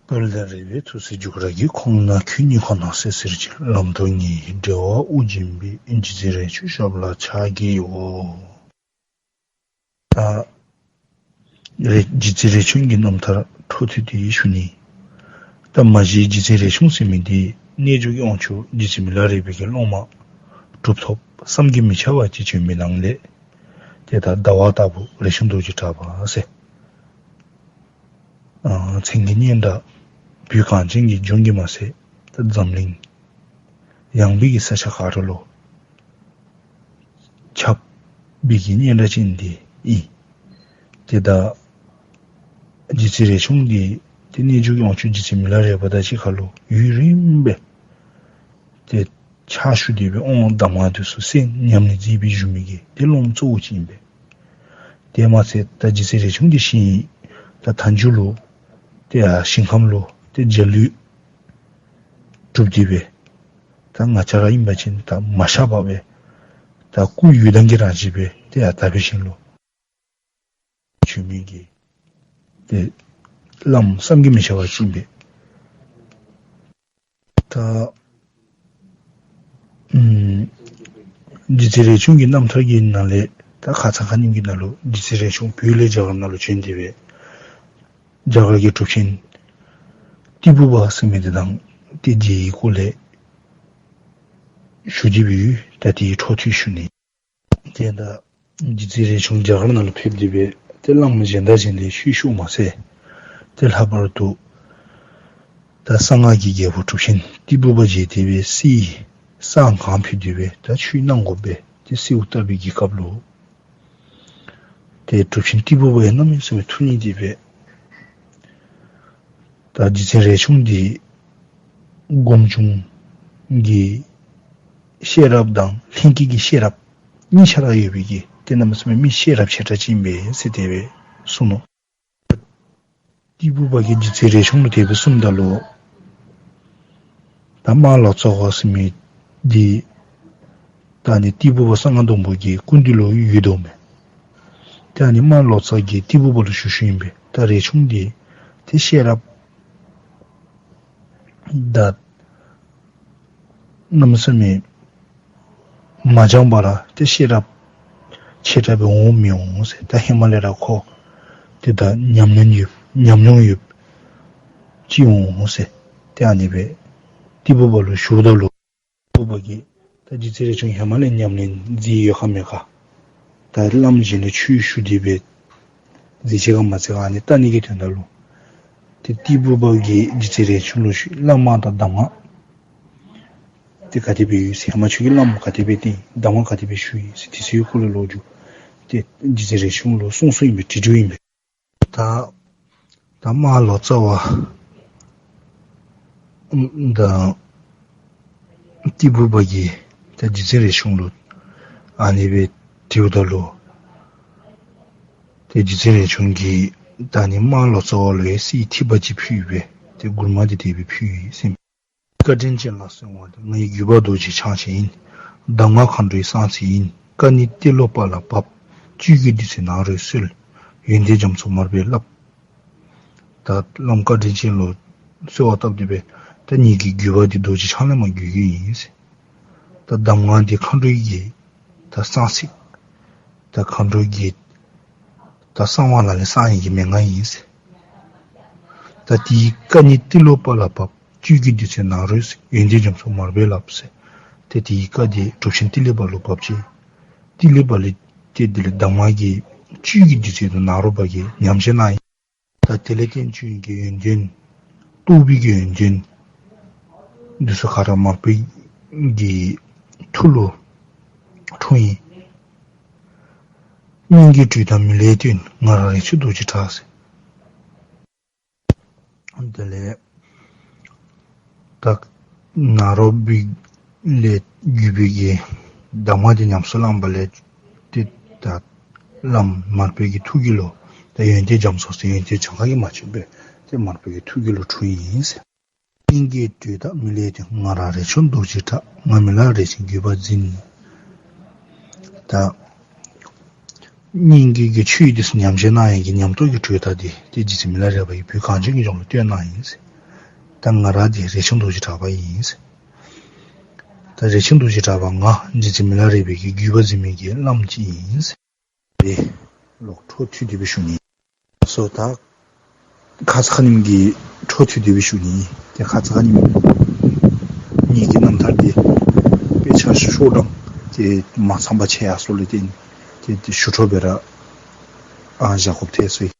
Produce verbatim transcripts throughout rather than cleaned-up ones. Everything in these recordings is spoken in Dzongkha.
དཔལ་ལྡན་རས་པའི་ཐུགས་སྲས་རྒྱུ་སྐར་གྱི། ཁོང་ན་ཁྱོད་ཉིད་ཁོ་ན་གསལ་ཟེར་ཅིང་། ལམ་དུ་ངེས་འབྲེལ་བ་དབུགས་འབྱིན་པའི། རྗེ་བཙུན་རས་ཆུང་ཞབས་ལ་ཕྱག་བགྱིའོ། ད་རེ་རྗེ་བཙུན་རས་ཆུང་གི་རྣམ་ཐར་འཕྲོ་མཐུད་དེ་ཞུ་ནི། ད་མ་གཞི་རྗེ་བཙུན་རས་ཆུང་ཟེར་མི་འདི་རྣལ་འབྱོར་གྱི་དབང་ཕྱུག་རྗེ་བཙུན་མི་ལ་རས་པའི་གི་སློབ་མ་གྲུབ་ཐོབ་བསམ་གྱིས་མི་ཁྱབ་པ་ཅིག་བྱོན་མི་ནང་ལས། ཏེ་ད་ཟླ་བ་ལྟ་བུ་རས་ཆུང་རྡོ་རྗེ་གྲགས་པ་ཟེར། ཨ་མཚན་གྱི་སྙན་གྲགས་བོད་གངས་ཅན་གྱི་ལྗོངས་ཀྱི་མ་ཚད་ད་འཛམ་གླིང་ཡངས་པའི་གི་ས་ཆ་ག་ར་ལུ་ཁྱབ་པའི་གི་སྙན་གྲགས་ཅན་འདི་ཨིན། ཏེ་ད་རྗེ་བཙུན་རས་ཆུང་འདི་ཏེ་རྣལ་འབྱོར་གྱི་དབང་ཕྱུག་རྗེ་བཙུན་མི་ལ་རས་པ་དང་གཅིག་ཁར་ལུ་ཡུན་རིངམོ་སྦེ་ཏེ་ཕྱག་ཞུ་སྟེ་སྦེ་དབང་གདམས་ངག་འདི་ཚུ་གསན་ཉམས་ལེན་མཛད་སྦེ་བཞུགས་མི་གི་ཏེ་སློབ་མ་གཙོ་བོ་ཅིག་ཨིན་པས། དེ་མ་ཚད་ད་རྗེ་བཙུན་རས་ཆུང་འདི་ཞིང་ད་མཐའ་མཇུག་ལུ་ཏེ་ཡར་ཞིང་ཁམས་ལུ་ཏེ་འཇའ་ལུས་གྲུབ་སྟེ་སྦེ་ད་ང་བཅས་ར་ཨིན་པ་ཅིན་ད་མ་གཤགས་པར་སྦེ་ད་སྐུ་ཡོད་དང་གི་རང་བཞིན་སྦེ་ཏེ་ཡར་དག་པའི་ཞིང་ལུ་བྱོན་མི་གི་ཏེ་བླམ་བསམ་གྱིས་མི་ཁྱབ་པ་ཅིག་ཨིན་པས། ད་ཨམ་རྗེ་བཙུན་རས་ཆུང་གི་རྣམ་ཐར་གྱི་ནང་ལས་ད་ཁ་ཙ་ཁ་ཉིནམ་གྱི་ནང་ལུ་རྗེ་བཙུན་རས་ཆུང་བོད་ལས་རྒྱ་གར་ནང་ལུ་བྱོན་ཏེ་སྦེ་རྒྱ་གར་གྱི་གྲུབ་ཆེན་ཏི་ཕུ་པ་ཟེར་མི་འདི་དང་ཏེ་མཇལ་བའི་སྐོར་ལས་ཞུ་སྟེ་སྦེ་ཡོད། ད་དེའི་འཕྲོ་མཐུད་ཞུ་ནི། ཏེ་ད་རྗེ་བཙུན་རས་ཆུང་རྒྱ་གར་ནང་ལུ་ཕེབས་ཏེ་སྦེ་ཏེ་བླམ་གཞན་དང་གཞན་ལས་ཆོས་ཞུཝ་མ་ཚད་ཏེ་ལྷག་པར་དུ་ད་གསང་སྔགས་ཀྱི་རྒྱལ་པོ་གྲུབ་ཆེན་ཏི་ཕུ་པ་མཇལ་ཏེ་སྦེ་གསེར་སྲང་གང་ཕུལ་ཏེ་སྦེ་ད་ཆོས་གནང་དགོ་པས་ཏེ་གསོལཝ་བཏབ་པའི་གི་སྐབས་ལུ་ཏེ་གྲུབ་ཆེན་ཏི་ཕུ་པ་ཡང་གནམ་མེད་ས་མེད་ཐུགས་མཉེས་ཏེ་སྦེ་ད་རྗེ་བཙུན་རས་ཆུང་འདི་སྒོམ་བྱུང་གི་ཤེས་རབ་དང་ལྷན་སྐྱེས་ཀྱི་ཤེས་རབ་གཉིས་ཆ་ར་ཡོད་པའི་གི་ཏེ་གནམ་མེད་ས་མེད་མི་ཤེས་རབ་ཆེ་དྲགས་ཅིག་ཨིན་པས་ཟེར་དེ་སྦེ་གསུངས་ནུག། ཏི་ཕུ་པ་གིས་རྗེ་བཙུན་རས་ཆུང་ལུ་དེ་སྦེ་གསུངམ་ད་ལུ་ད་རྨ་ལོ་ཙཱ་བ་ཟེར་མི་འདི་ད་ཨ་ནི་ཏི་ཕུ་པ་གསང་སྔགས་སྡོང་པོ་གི་སྐུ་མདུན་ལུ་ཡོད་དོ་མས། ད་ཨ་ནི་རྨ་ལོ་ཙཱ་གིས་ཏི་ཕུ་པ་ལུ་ཞུ་ཞུཝ་ཨིན་པས། ད་རས་ཆུང་འདི་ཏེ་ཤེས་རབ་ད་གནམ་མེད་ས་མེད་མ་སྦྱངས་པ་ར་ཏེ་ཤེས་རབ་ཆེ་དྲགས་སྦེ་འོང་མི་འོང་ཟེར། ད་ཧེ་མ་ལས་ར་ཁོ་ཏེ་ད་ཉམས་ལེན་ཡོད་ཉམས་མྱོང་ཡོདཔ་ཅིག་འོང་ཟེར། ཏེ་ཨ་ནི་སྦེ་ཏི་ཕུ་པ་ལུ་ཞུཝ་ད་ལུ་ཏི་ཕུ་པ་གིས་ད་རྗེ་བཙུན་རས་ཆུང་ཧེ་མ་ལས་ཉམས་ལེན་མཛད་ཡོད་ག་མེད་ག་ད་བླམ་གཞན་ལས་ཆོས་ཞུ་སྟེ་སྦེ་མཛད་ཅི་ག་མ་མཛད་ག་ཨ་ནི་བལྟ་ནི་གི་དོན་དག་ལུ་ཏེ་ཏི་ཕུ་པ་གིས་རྗེ་བཙུན་རས་ཆུང་ལུ་ཞུ་བླ་མ་དང་གདམས་ངག་ཏེ་ག་དེ་སྦེ་ཡོད་ཟེར། ཧེ་མ་ཁྱོད་ཀྱིས་བླམ་ག་དེ་སྦེ་བསྟེན་གདམས་ངག་ག་དེ་སྦེ་ཞུ་ཡི་ཟེར་དེ་ཚུ་གི་སྐོར་ལས་ལོ་རྒྱུས་ཏེ་རྗེ་བཙུན་རས་ཆུང་ལུ་གསུངས་གསུངསམ་ཨིན་པས། དྲི་དྲིཝ་ཨིན་པས། ད་ད་རྨ་ལོ་ཙཱ་བ་དང་ཏི་ཕུ་པ་གིས་ད་རྗེ་བཙུན་རས་ཆུང་ལུ་ཨ་ནི་སྦེ་དྲིཝ་ད་ལུ་ཏེ་རྗེ་བཙུན་རས་ཆུང་གིས་ད་ཨ་ནི་རྨ་ལོ་ཙཱ་བ་ལུ་ཡང་གསེར་ཐིགས་པ་ཅིག་ཕུལ་སྦེ་ཏེ་མགུར་མ་འདི་དེ་སྦེ་ཕུལ་ཡི་ཟེར་ཨིན་མས། བཀའ་དྲིན་ཅན་ལ་གསོལ་བ་འདེབས། ང་ཡི་བརྒྱུད་པ་རྡོ་རྗེ་འཆང་ཆེན་ཡིན། གདམས་ངག་མཁའ་འགྲོའི་གསང་ཚིག་ཡིན། བཀའ་ནི་ཏེ་ལོ་པ་ལ་བབས། བཅུད་ཀྱི་བདུད་རྩི་ནཱ་རོས་གསོལ། ཡོན་ཏན་རྒྱ་མཚོ་མར་པས་བརླབས། ད་བླམ་བཀའ་དྲིན་ཅན་ལུ་གསོལ་བ་བཏབ་སྟེ་སྦེ་ད་ངེ་གི་བརྒྱུད་པ་འདི་རྡོ་རྗེ་འཆང་ལས་མར་བརྒྱུད་ཀྱི་ཨིན་ཟེར། ད་གདམས་ངག་འདི་མཁའ་འགྲོའི་གི་ད་གསང་ཚིག་ད་མཁའ་འགྲོ་གི་ད་གསང་བ་ལག་ལེན་གསང་ཡི་གི་མན་ངག་ཨིན་ཟེར། ད་དེའི་བཀའ་ནི་ཏེ་ལོ་པ་ལ་བབས། བཅུད་ཀྱི་བདུད་རྩི་ནཱ་རོས་གསོལ། ཡོན་ཏན་རྒྱ་མཚོ་མར་པས་བརླབས་ཟེར། ཏེ་དེའི་བཀའ་འདི་གྲུབ་ཆེན་ཏི་ལི་པ་ལུ་བབས་ཅི། ཏི་ལི་པ་ལས་ཏེ་དེ་ལས་གདམས་ངག་གི་བཅུད་ཀྱི་བདུད་རྩི་འདི་ནཱ་རོ་པ་གིས་ཉམས་བཞེས་གནང་ཡི། ད་དེ་ལས་བརྟེན་བཅུད་ཀྱི་ཡོན་ཏན་རྟོགས་པའི་གི་ཡོན་ཏན་འདི་ཚུ་ག་ར་མར་པ་གི་ཐུགས་ལུ་འཁྲུངས་ཡི། སྙན་བརྒྱུད་དྲོད་དང་མི་ལའི་སྟོན། ང་རང་རས་ཆུང་རྡོ་རྗེ་གྲགས་ཟེར། དེ་ལས་ད་ནཱ་རོ་པའི་ལས་བརྒྱུད་པའི་གི་གདམས་ངག་འདི་ཉམས་སུ་བླངས་པ་ལས་ཏེ་ད་བླམ་མར་པའི་གི་ཐུགས་རྒྱུད་ལུ་ད་ཡོན་ཏན་རྒྱ་མཚོ་ཟེར་ཡོན་ཏན་གྱངས་ཁ་གིས་མ་ཆོདཔ་སྦེ་ཏེ་མར་པའི་གི་ཐུགས་རྒྱུད་ལུ་འཁྲུངས་ཡི་ཟེར། སྙན་བརྒྱུད་དྲོད་དང་མི་ལའི་སྟོན། ང་རང་རས་ཆུང་རྡོ་རྗེ་གྲགས། ང་མི་ལ་རས་ཆུང་བརྒྱུད་པ་འཛིན། ད་སྙན་བརྒྱུད་ཀྱི་ཆོས་འདི་ཚུ་ཉམས་བཞེས་གནང་ཡི་གི་ཉམས་རྟོགས་ཀྱི་དྲོད་རྟགས་འདི་ཏེ་རྗེ་བཙུན་མི་ལ་རས་པ་གིས་བོད་གངས་ཅན་གྱི་ལྗོངས་ལུ་སྟོན་གནང་ཡི་ཟེར། ད་ང་ར་འདི་རས་ཆུང་རྡོ་རྗེ་གྲགས་པ་ཨིན་ཟེར། ད་རས་ཆུང་རྡོ་རྗེ་གྲགས་པ་ང་རྗེ་བཙུན་མི་ལ་རས་པའི་གི་བརྒྱུད་པ་འཛིན་མི་གི་བླམ་ཅིག་ཨིན་ཟེར། དེ་ལོག་འཕྲོ་མཐུད་དེ་སྦེ་ཞུ་ནི། སོ་ད་ཁ་ཙ་ཁ་ཉིནམ་གི་འཕྲོ་མཐུད་དེ་སྦེ་ཞུ་ནི། ཏེ་ཁ་ཙ་ཁ་ཉིནམ་ངེ་གི་རྣམ་ཐར་འདི་དཔེ་ཆ་ཤོག་གྲངས་ཏེ་མ་ཚངམ་ཅིག་ཡར་སོང་ལས་བརྟེན་ཏེ་ཏེ་ཞུ་འཕྲོ་སྦེ་ར་ཨ་བཞག་དགོཔ་ཐལ་སོ་ཡི།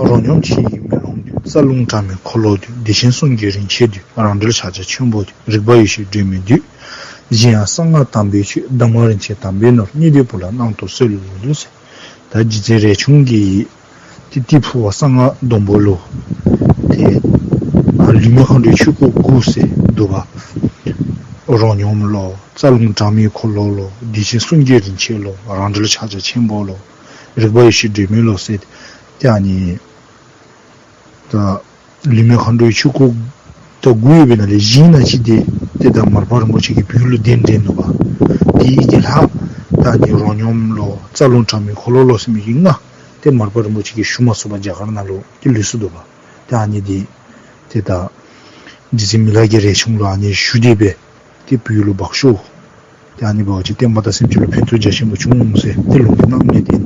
རོ་སྙོམས་ཕྱི་ཡི་མེ་ལོང་དུ། རྩ་རླུང་དྲ་མིག་འཁོར་ལོ་དུ། བདེ་ཆེན་གསུང་གི་རིན་ཆེན་དུ། རང་གྲོལ་ཕྱག་རྒྱ་ཆེན་པོ་དུ། རིག་པ་ཡེ་ཤེས་སྒྲོན་མེ་དུ། གཞན་ཡང་གསང་སྔགས་དམ་པའི་ཆོས། གདམས་ངག་རིན་ཆེན་དམ་པའི་ནོར། སྣོད་ལྡན་བུ་ལ་གནང་དུ་གསོལ། ད་རྗེ་བཙུན་རས་ཆུང་གི་ཏེ་ཏི་ཕུ་བ་གསང་སྔགས་སྡོང་པོ་ལུ་ཏེ་ལུས་མེད་མཁའ་འགྲོའི་ཆོས་སྐོར་དགུ་ཟེར་འདུག་པ། རོ་སྙོམས་ལོ། རྩ་རླུང་དྲ་མིག་འཁོར་ལོ་ལོ། བདེ་ཆེན་གསུང་གི་རིན་ཆེན་ལོ། རང་གྲོལ་ཕྱག་རྒྱ་ཆེན་པོ་ལོ། རིག་པ་ཡེ་ཤེས་སྒྲོན་མེ་ལོ་ཟེར། ཏེ་ཨ་ནི་ད་ལུས་མེད་མཁའ་འགྲོའི་ཆོས་སྐོར་ད་དགུ་ཡོད་པའི་ནང་ལས་བཞི་ཨིན་ན་ཅིག་འདི་ཏེ་ད་མར་པ་རིན་པོ་ཆེ་གིས་བོད་ལུ་གདན་འདྲེན་ནུག་པ། དེ་གི་ལྷག་ད་ཨ་ནི་རོ་སྙོམས་ལོ། རྩ་རླུང་དྲ་མིག་འཁོར་ལོ་ལོ་ཟེར་མི་གི་ལྔ་ཏེ་མར་པ་རིན་པོ་ཆེ་གིས་ཞུ་མ་ཚུགས་པར་རྒྱ་གར་ནང་ལུ་ཏེ་ལུས་སོ་ནུག་པ། ཏེ་ཨ་ནི་འདི་ཏེ་ད་རྗེ་བཙུན་མི་ལ་གིས་རས་ཆུང་ལུ་ཨ་ནི་ཞུ་སྟེ་སྦེ་ཏེ་བོད་ལུ་འབག་ཤོག། ཏེ་ཨ་ནི་འབད་བ་ཅིན་བསྟན་པ་དང་སེམས་ཅན་ལུ་ཕན་ཐོགས་རྒྱ་ཆེན་པོ་འབྱུང་འོང་ཟེར་ཏེ་ལུང་བསྟན་གནང་ནི་དེ་ཨིན།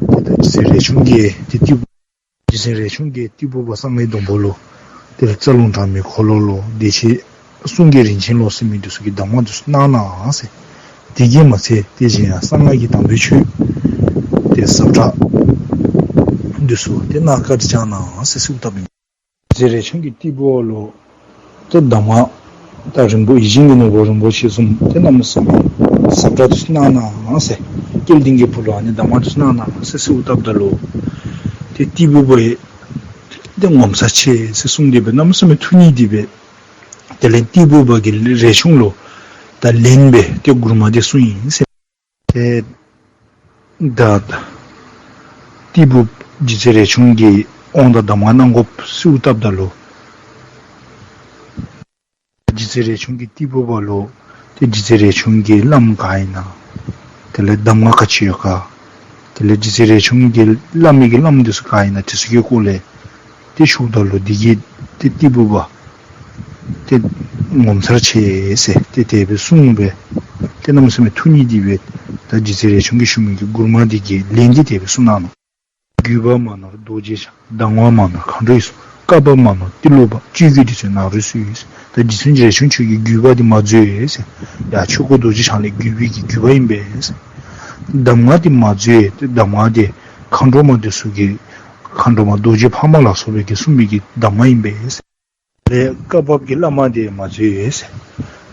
ཏེ་ད་རྗེ་བཙུན་རས་ཆུང་གིས་ཏེ་ཏི་རྗེ་བཙུན་རས་ཆུང་གིས་ཏི་ཕུ་བ་གསང་སྔགས་སྡོང་པོ་ལུ་ཏེ་རྩ་རླུང་དྲ་མིག་འཁོར་ལོ་ལོ། བདེ་ཆེན་གསུང་གི་རིན་ཆེན་ལོ་ཟེར་མི་འདི་ཚུ་གི་གདམས་ངག་འདི་ཚུ་གནང་གནང་ཟེར། དེ་གིས་མ་ཚད་ཏེ་གཞན་ཡང་གསང་སྔགས་ཀྱི་དམ་པའི་ཆོས་ཏེ་ཟབ་དྲགས་འདི་ཚུ་ཏེ་གནང་བཀའ་དྲིན་བསྐྱང་གནང་ཟེར་གསོལཝ་བཏབ་ཨིན། རྗེ་བཙུན་རས་ཆུང་གི་ཏི་ཕུ་བ་ལུ་ཏེ་གདམས་ངག་ད་རིང་པོ་ཡིད་བཞིན་གྱི་ནོར་བུ་རིན་པོ་ཆེ་བཟུམ་ཏེ་གནམ་མེད་ས་མེད་ཟབ་དྲགས་འདི་ཚུ་གནང་གནང་ཟེར། སྐལ་ལྡན་གྱི་བུ་ལུ་ཨ་ནི་གདམས་ངག་འདི་ཚུ་གནང་གནང་ཟེར་གསོལཝ་བཏབ་ད་ལུ་ཏེ་ཏི་ཕུ་བ་ཡང་ཏེ་ངོ་མཚར་ཆེ་ཟེར་གསུངས་ཏེ་སྦེ་གནམ་མེད་ས་མེད་ཐུགས་མཉེས་ཏེ་སྦེ་དེ་ལས་ཏི་ཕུ་བ་གིས་རས་ཆུང་ལུ་ད་ལན་སྦེ་ཏེ་མགུར་མ་འདི་གསུངས་ཡི་ཟེར། ཏེ་ད་ཏི་ཕུ་རྗེ་བཙུན་རས་ཆུང་གི་དབང་དང་གདམས་ངག་གནང་དགོཔ་གསོལཝ་བཏབ་ད་ལུ་རྗེ་བཙུན་རས་ཆུང་གིས་ཏི་ཕུ་བ་ལུ་ཏེ་རྗེ་བཙུན་རས་ཆུང་གི་བླམ་ག་ཨིན་ན། དེ་ལས་གདམས་ངག་ག་ཅི་ཡོད་ག། དེ་ལས་རྗེ་བཙུན་རས་ཆུང་གིས་བླ་མའི་གི་བླམ་འདི་ཚུ་ག་ཨིན་ན་དེ་ཚུ་གི་སྐོར་ལས་ཏེ་ཞུཝ་ད་ལུ་དེ་གིས་ཏེ་ཏི་ཕུ་བ་ཏེ་ངོ་མཚར་ཆེ་ཟེར་ཏེ་དེ་སྦེ་གསུངས་སྦེ་ཏེ་གནམ་མེད་ས་མེད་ཐུགས་མཉེས་ཏེ་སྦེ་ད་རྗེ་བཙུན་རས་ཆུང་གིས་ཞུ་མི་གི་མགུར་མ་འདི་གི་ལན་འདི་དེ་སྦེ་གསུངས་གནང་ནུག། བརྒྱུད་པ་མ་ནོར་རྡོ་རྗེ་འཆང་། གདམས་ངག་མ་ནོར་མཁའ་འགྲོའི་གསུང་། བཀའ་བབས་མ་ནོར་ཏི་ལོ་པ། བཅོས་བརྒྱད་འདི་ཚུ་ནཱ་རོས་སུ་ཡོད་ཟེར། ད་རྗེ་བཙུན་རས་ཆུང་ཁྱོད་ཀྱི་བརྒྱུད་པ་འདི་མ་འཛོལ་ཟེར། ཡ་ཆོས་སྐོར་རྡོ་རྗེ་འཆང་ལས་བརྒྱུད་པའི་གི་བརྒྱུད་པ་ཨིན་པས་ཟེར། གདམས་ངག་འདི་མ་འཛོལ་ཏེ་གདམས་ངག་འདི་མཁའ་འགྲོ་མ་འདི་ཚུ་གིས་མཁའ་འགྲོ་མ་རྡོ་རྗེ་ཕག་མོ་ལ་སོགས་པའི་གིས་གསུངས་པའི་གི་གདམས་ངག་ཨིན་པས་ཟེར། ལས་བཀའ་བབས་ཀྱི་བླ་མ་འདི་མ་འཛོལ་ཟེར།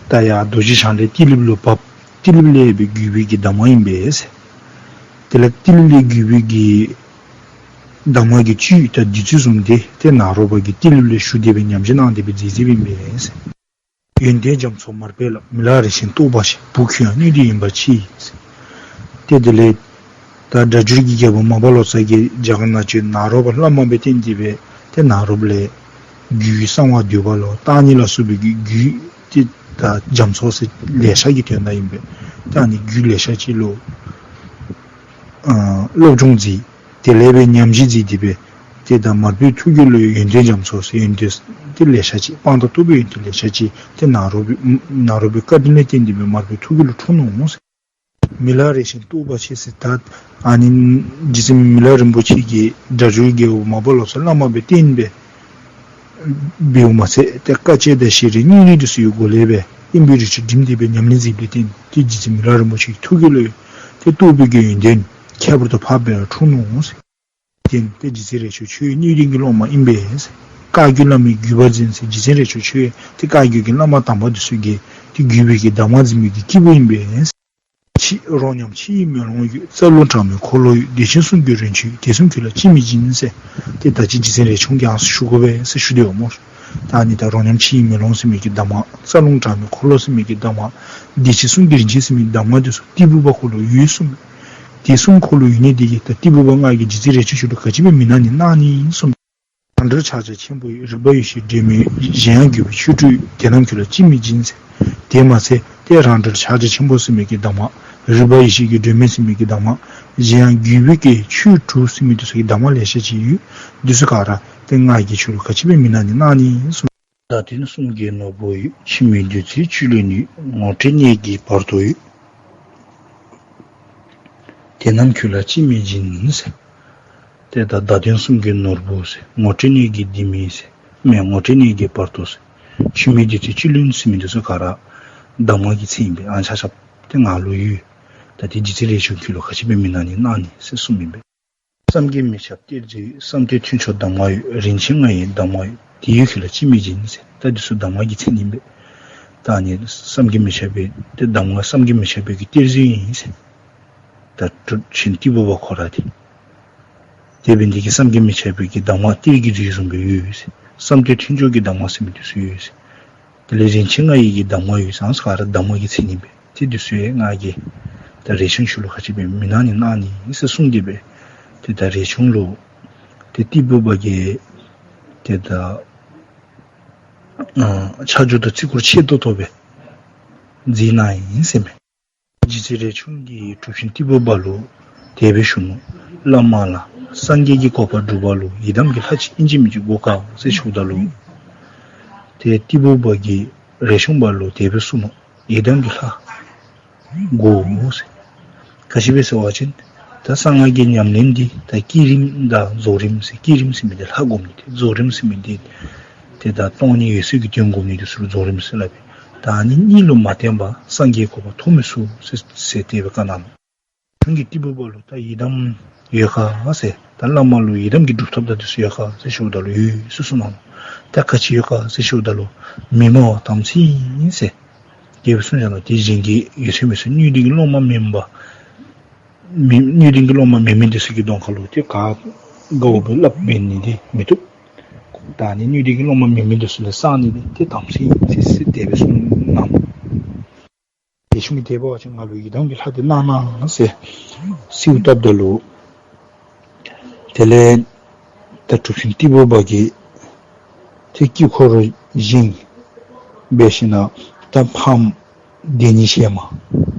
ད་ཡ་རྡོ་རྗེ་འཆང་ལས་ཏི་ལོ་པ་ལུ་བབས། ཏི་ལོ་པ་ལས་སྦེ་བརྒྱུད་པའི་གི་གདམས་ངག་ཨིན་པས་ཟེར། དེ་ལས་ཏི་ལོ་པ་ལས་བརྒྱུད་པའི་གི་གདམས་ངག་གི་བཅུད་ད་འདི་ཚུ་བཟུམ་འདི་ཏེ་ནཱ་རོ་པ་གིས་ཏི་ལོ་པ་ལས་ཞུ་སྟེ་སྦེ་ཉམས་བཞེས་གནང་སྟེ་སྦེ་མཛད་མཛདཔ་ཨིན་པས་ཟེར། ཡོན་ཏན་རྒྱ་མཚོ་མར་པའི་བླ། མི་ལ་རས་ཆེན་རྟོགས་པ་ཆེ། བུ་ཁྱོད་ཡང་སྣོད་ལྡན་ཡིན་པར་མཆི། ཏེ་དེ་ལས་ད་སྒྲ་སྒྱུར་གྱི་རྒྱལ་པོ་མར་པ་ལོ་ཙཱ་གིས་རྒྱ་གར་ནང་བྱོན་ནཱ་རོ་པ་བླ་མ་སྦེ་བསྟེན་ཏེ་སྦེ་ཏེ་ནཱ་རོ་པ་ལས་རྒྱུད་གསང་བ་འདུས་པ་ལོ་བརྟག་གཉིས་ལ་སོགས་པའི་གི་རྒྱུད་ཏེ་ད་རྒྱ་མཚོ་ཟེར་ལེ་ཤ་གི་དོན་དག་ཨིན་པས། ད་ཨ་ནི་རྒྱུད་ལེ་ཤ་ཅིག་ལུ་ཨ་སློབ་སྦྱོང་མཛད། དེ་ལས་སྦེ་ཉམས་བཞེས་མཛད་དེ་སྦེ་ཏེ་ད་མར་པའི་ཐུགས་རྒྱུད་ལུ་ཡོན་ཏན་རྒྱ་མཚོ་ཟེར་ཡོན་ཏན་ཏེ་ལེ་ཤ་ཅིག་སྤངས་དང་རྟོགས་པའི་ཡོན་ཏན་ལེ་ཤ་ཅིག་ཏེ་ནཱ་རོ་པའི་ནཱ་རོ་པའི་བཀའ་དྲིན་ལས་བརྟེན་ཏེ་སྦེ་མར་པའི་ཐུགས་རྒྱུད་ལུ་འཁྲུངས་ནུག་ཟེར། མི་ལ་རས་ཆེན་རྟོགས་པ་ཆེ་ཟེར། ད་ཨ་ནི་རྗེ་བཙུན་མི་ལ་རིན་པོ་ཆེ་གིས་སྒྲ་སྒྱུར་རྒྱལ་པོ་མར་པ་ལོ་ཙཱ་བླ་མ་སྦེ་བསྟེན་སྦེ་འབདཝ་མ་ཚད་ཏེ་དཀའ་སྤྱད་དང་ཤེས་རིག་སྙིང་རུས་འདི་ཚུ་གི་སྒོ་ལས་སྦེ་བསྟན་པའི་རིག་བྱེད་བསྒྲིམས་ཏེ་སྦེ་ཉམས་ལེན་མཛད་པ་ལས་བརྟེན་ཏེ་རྗེ་བཙུན་མི་ལ་རིན་པོ་ཆེ་གི་ཐུགས་རྒྱུད་ལུ་ཏེ་རྟོགས་པའི་གི་ཡོན་ཏན་ཁྱད་པར་དུ་འཕགས་པ་སྦེ་འཁྲུངས་ནུག་ཟེར། བརྟེན་ཏེ་རྗེ་བཙུན་རས་ཆུང་ཁྱོད་སྣོད་ལྡན་གྱི་སློབ་མ་ཨིན་པས་ཟེར། བཀའ་བརྒྱུད་བླ་མའི་བརྒྱུད་པ་འཛིན་ཟེར། རྗེ་བཙུན་རས་ཆུང་ཁྱོད་ཏེ་བཀའ་བརྒྱུད་ཀྱི་བླ་མ་དམ་པ་འདི་ཚུ་གི་ཏེ་བརྒྱུད་པའི་གི་གདམས་ངག་འཛིན་མི་གི་སྐྱེས་བུ་ཨིན་པས་ཟེར། ཕྱི་རོ་སྙོམས་ཕྱི་ཡི་མེ་ལོང་ཡོད། རྩ་རླུང་དྲ་མིག་འཁོར་ལོ་ཡོད། བདེ་ཆེན་གསུང་གི་རིན་ཆེན་ཡོད། དེ་གསུམ་ཁྱོད་ལ་ཅིས་མི་སྦྱིན་ཟེར། ཏེ་ད་ཅི་རྗེ་བཙུན་རས་ཆུང་གིས་ཡང་ཞུ་དགོ་པས་ཟེར་ཞུ་དོ་སྨོ། ད་ཨ་ནི་ད་རོ་སྙོམས་ཕྱི་ཡི་མེ་ལོང་ཟེར་མི་གི་གདམས་ངག། རྩ་རླུང་དྲ་མིག་འཁོར་ལོ་ཟེར་མི་གི་གདམས་ངག། བདེ་ཆེན་གསུང་གི་རིན་ཆེན་ཟེར་མི་གི་གདམས་ངག་འདི་ཚུ་ཏི་ཕུ་པ་ཁོ་ལུ་ཡོད་གསུངས། དེ་གསུམ་ཁོ་ལུ་ཡོད་ནི་དེ་གིས་ད་ཏི་ཕུ་པ་ང་གིས་རྗེ་བཙུན་རས་ཆུང་ཁྱོད་ལུ་ག་ཅི་སྦེ་མི་གནང་ནི་གནང་ནི་གསུངས། རང་གྲོལ་ཕྱག་རྒྱ་ཆེན་པོ་ཡོད། རིག་པ་ཡེ་ཤེས་སྒྲོན་མེ་ཡོད། གཞན་ཡང་བརྒྱུད་པའི་ཆོས་དྲུག་ཡོད། དེ་རྣམས་ཁྱོད་ལ་ཅིས་མི་སྦྱིན་ཟེར། དེ་མ་ཚད་ཏེ་རང་གྲོལ་ཕྱག་རྒྱ་ཆེན་པོ་ཟེར་མི་གི་གདམས་ངག། རིག་པ་ཡེ་ཤེས་ཀྱི་སྒྲོན་མེ་ཟེར་མི་གི་གདམས་ངག། གཞན་ཡང་བརྒྱུད་པའི་གི་ཆོས་དྲུག་ཟེར་མི་འདི་ཚུ་གི་གདམས་ངག་ལེ་ཤ་ཅིག་ཡོད། འདི་ཚུ་ག་ར་ཏེ་ང་གིས་ཁྱོད་ལུ་ག་ཅི་སྦེ་མི་གནང་ནི་གནང་ནི་གསུངས། བརྡ་དོན་གསུམ་གྱི་ནོར་བུ་ཡོད། འཆི་མེད་བདུད་རྩིའི་བཅུད་ལེན་ཡོད། ངོ་སྤྲོད་གནད་ཀྱི་བར་དོ་ཡོད། དེ་རྣམས་ཁྱོད་ལ་ཅིས་མི་སྦྱིན་ཟེར། ཏེ་ད་བརྡ་དོན་གསུམ་གྱི་ནོར་བུ་ཟེར། ངོ་སྤྲོད་གནད་ཀྱི་ལྡེ་མིག་ཟེར། མེན་ངོ་སྤྲོད་གནད་ཀྱི་བར་དོ་ཟེར། འཆི་མེད་བདུད་རྩིའི་བཅུད་ལེན་ཟེར་མི་འདི་ཚུ་ག་ར་གདམས་ངག་གི་མཚན་ཨིན་པས། ཨ་ནི་ཆ་ཁྱབ་ཏེ་ང་ལུ་ཡོད། ད་ཏེ་རྗེ་བཙུན་རས་ཆུང་ཁྱོད་ལུ་ག་ཅི་འབད་མི་གནང་ནི་གནང་ནི་ཟེར་གསུངམ་ཨིན་པས། བསམ་གྱིས་མི་ཁྱབ་གཏེར་མཛོད་ཡོད། བསམ་གཏན་མཐུན་ཕྱོགས་གདམས་ངག་ཡོད། རིན་ཆེན་ལྔ་ཡི་གདམས་ངག་ཡོད། དེ་ཡོད་ཁྱོད་ལ་ཅིས་མི་སྦྱིན་ཟེར། ད་འདི་ཚུ་གདམས་ངག་གི་མཚན་ཨིན་པས། ད་ཨ་ནི་བསམ་གྱིས་མི་ཁྱབ་པའི་ཏེ་གདམས་ངག་བསམ་གྱིས་མི་ཁྱབ་པའི་གི་གཏེར་མཛོད་ཨིན་ཟེར། ད་གྲུབ་ཆེན་ཏི་ཕུ་པ་ཁོ་ར་འདི་དེ་འབད་ནི་འདི་གིས་བསམ་གྱིས་མི་ཁྱབ་པའི་གི་གདམས་ངག་གཏེར་གྱི་མཛོད་བཟུམ་སྦེ་ཡོད་ཟེར། བསམ་གཏན་མཐུན་ཕྱོགས་ཀྱི་གདམས་ངག་ཟེར་མི་འདི་ཚུ་ཡོད་ཟེར། དེ་ལས་རིན་ཆེན་ལྔ་ཡི་གི་གདམས་ངག་ཡོད་ཟེར། ཨ་ནི་ཚུ་ག་ར་གདམས་ངག་གི་མཚན་ཨིན་པས། ཏེ་འདི་ཚུ་ཡང་ང་གིས་ད་རས་ཆུང་ཁྱོད་ལུ་ག་ཅི་འབད་མི་གནང་ནི་གནང་ནི་ཟེར་གསུངས་ཏེ་སྦེ། ཏེ་ད་རས་ཆུང་ལུ་ཏེ་ཏི་ཕུ་པ་གིས་ཏེ་ད་ཨ་ཆ་འཇོག་དང་བརྩི་བཀུར་ཆེ་ཏོག་ཏོ་སྦེ་མཛད་གནང་ཡི་ཟེར་མས། རྗེ་བཙུན་རས་ཆུང་གིས་གྲུབ་ཆེན་ཏི་ཕུ་པ་ལུ་དེ་སྦེ་ཞུ་ནུག། བླ་མ་ལགས། སངས་རྒྱས་ཀྱི་གོ་འཕང་སྒྲུབ་པ་ལུ་ཡི་དམ་གྱི་ལྷ་ཅིག་ཨིན་ཅི་མིན་ཅི་དགོ་ག་ཟེར་ཞུཝ་ད་ལུ་ཏེ་ཏི་ཕུ་པ་གིས་རས་ཆུང་པ་ལུ་དེ་སྦེ་གསུངས་ནུག། ཡི་དམ་གྱི་ལྷ་དགོ་ཟེར། ག་ཅི་སྦེ་ཟེར་བ་ཅིན་ད་གསང་སྔགས་ཀྱི་ཉམས་ལེན་འདི་ད་བསྐྱེད་རིམ་དང་རྫོགས་རིམ་ཟེར། བསྐྱེད་རིམ་ཟེར་མི་འདི་ལྷ་སྒོམ་ནི་ཏེ། རྫོགས་རིམ་ཟེར་མི་འདི་ཏེ་ད་སྟོང་ཉིད་འོད་གསལ་གྱི་དོན་སྒོམ་ནི་འདི་ཚུ་རྫོགས་རིམ་ཟེར་སླབ་པས། ད་ཨ་ནི་གཉིས་ལུ་མ་བརྟེན་པར་སངས་རྒྱས་གོ་འཕང་ཐོབ་མི་ཚུགས་ཟེར་ཟེར་དེ་སྦེ་བཀའ་གནང་ནུག། རས་ཆུང་གིས་ཏི་ཕུ་པ་ལུ་ད་ཡི་དམ་ཡོད་ག་ཟེར། ད་བླ་མ་ལུ་ཡི་དམ་གྱི་སྒྲུབ་ཐབས་དང་འདི་ཚུ་ཡོད་ག་ཟེར་ཞུཝ་ད་ལུ་ཡོད་ཟེར་གསུངས་གནང་ནུག། ད་ག་ཅི་ཡོད་ག་ཟེར་ཞུཝ་ད་ལུ་མི་སྨྲ་བ་དམ་ཚིག་ཨིན་ཟེར། དེ་སྦེ་གསུངས་གནང་ནུག། ཏེ་གཞན་གྱི་ཡོད་ཚད་མེད་ཚད་སྣོད་ལྡན་གྱི་སློབ་མ་མེན་པ་མི་སྣོད་ལྡན་གྱི་སློབ་མ་མེན་མི་འདི་ཚུ་གི་གདོང་ཁ་ལུ་ཏེ་ག་དགའཝ་སྦེ་སླབ་འབད་ནི་འདི་མི་བཏུབ། ད་ཨ་ནི་སྣོད་ལྡན་གྱི་སློབ་མ་མེན་མི་འདི་ཚུ་ལས་གསང་ནི་འདི་ཏེ་དམ་ཚིག་ཨིན་ཟེར་ཟེར་དེ་སྦེ་གསུངས་གནང་ནུག། རས་ཆུང་གིས་དེ་འབད་བ་ཅིན་ང་ལུ་ཡི་དམ་གྱི་ལྷ་འདི་གནང་གནང་ཟེར་གསོལཝ་བཏབ་ད་ལུ་དེ་ལས་ད་གྲུབ་ཆེན་ཏི་ཕུ་པ་གིས་ཏེ་དཀྱིལ་འཁོར་བཞེངས་འབད་ཞིནམ་ད་ཕམ་བདེ་གཉིས་ཤལ་མ་